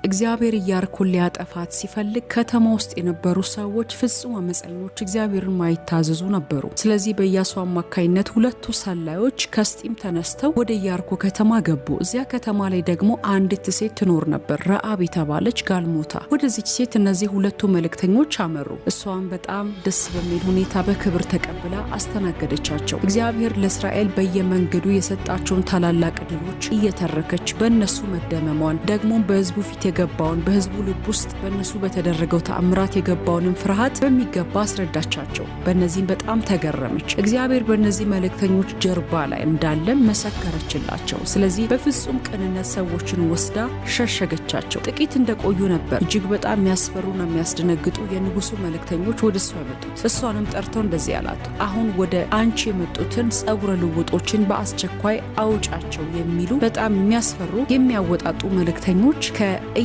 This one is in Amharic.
እግዚአብሔር ኢያሪኮን ሊያጠፋት ሲፈልግ ከተማ ውስጥ የነበሩ ሰዎች ፍጹም አመፀኞች፣ እግዚአብሔርን ማይታዘዙ ነበሩ። ስለዚህ በኢያሱ አማካይነት ሁለቱ ሰላዮች ከስጢም ተነስተው ወደ ኢያሪኮ ከተማ ገቡ። እዚያ ከተማ ላይ ደግሞ አንዲት ሴት ትኖር ነበር፣ ረአብ የተባለች ጋልሞታ። ወደዚች ሴት እነዚህ ሁለቱ መልእክተኞች አመሩ። እሷም በጣም ደስ በሚል ሁኔታ በክብር ተቀብላ አስተናገደቻቸው። እግዚአብሔር ለእስራኤል በየመንገዱ የሰጣቸውን ታላላቅ ድሎች እየተረከች በእነሱ መደመሟን፣ ደግሞም በሕዝቡ ፊት የገባውን፣ በሕዝቡ ልብ ውስጥ በእነሱ በተደረገው ተአምራት የገባውንም ፍርሃት በሚገባ አስረዳቻቸው። በእነዚህም በጣም ተገረመች። እግዚአብሔር በእነዚህ መልእክተኞች ጀርባ ላይ እንዳለም መሰከረችላቸው። ስለዚህ በፍጹም ቅንነት ሰዎችን ወስዳ ሸሸገቻቸው። ጥቂት እንደቆዩ ነበር እጅግ በጣም የሚያስፈሩና የሚያስደነግጡ የንጉሱ መልእክተኞች ወደ እሷ የመጡት። እሷንም ጠርተው እንደዚህ አላት፣ አሁን ወደ አንቺ የመጡትን ጸጉረ ልውጦችን በአስቸኳይ አውጫቸው የሚሉ በጣም የሚያስፈሩ የሚያወጣጡ መልእክተኞች ከኢያሪኮ